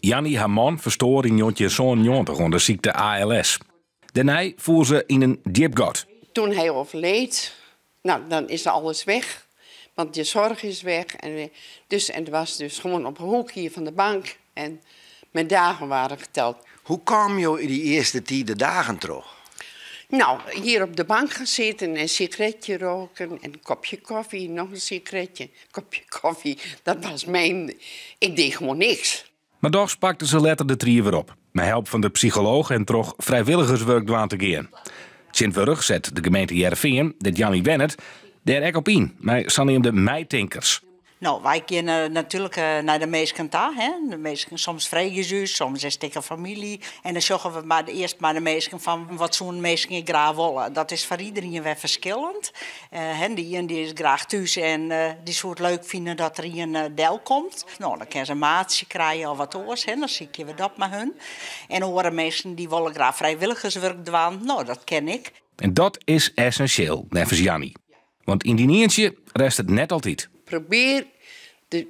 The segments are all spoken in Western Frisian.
Janny har man ferstoar yn 1997 oan de sykte ALS. Dêrnei foel se yn in djip gat. Toen hij overleed, nou, dan is alles weg. Want je zorg is weg. En, dus, en het was dus gewoon op een hoek hier van de bank. En mijn dagen waren geteld. Hoe kamen jo yn dy earste tiid de dagen troch? Nou, hier op de bank gaan zitten en een sigaretje roken en een kopje koffie, nog een sigaretje, kopje koffie. Dat was mijn. Ik deed gewoon niks. Mar dochs pakte se letter de tried wer op. Mei help fan de psycholooch en troch frijwilligerswurk dwaan te gean. Tsjintwurdich set de gemeente Hearrenfean, dêr't Janny wennet, dêr ek op yn, mei saneamde meitinkers. No, wy geane natuerlik nei de minsken ta. Hè. De minsken, soms freegje se ús, soms is it ek in famylje. En dan sjogge we mar earst mei de minsken fan wat soene minsken ek graach wolle. Dat is foar iderien wer ferskillend. Hè, de ien dy is graach thús en dy soe it leuk fine dat der ien delkomt. No, dan kinne se in maatsje krije of wat oars, hè, dan sykje we dat mei hun. En oare minsken dy wolle graach frijwilligerswurk dwaan. No, dat kin ek. En dat is essensjeel, neffens Janny. Want yn dyn ientsje rêdst it net altyd. Probeer de,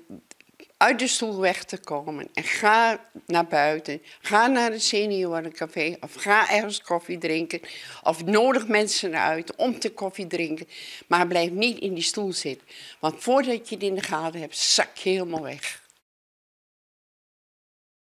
uit de stoel weg te komen en ga naar buiten. Ga naar een seniorencafé of ga ergens koffie drinken. Of nodig mensen uit om te koffie drinken. Maar blijf niet in die stoel zitten. Want voordat je het in de gaten hebt, zak je helemaal weg.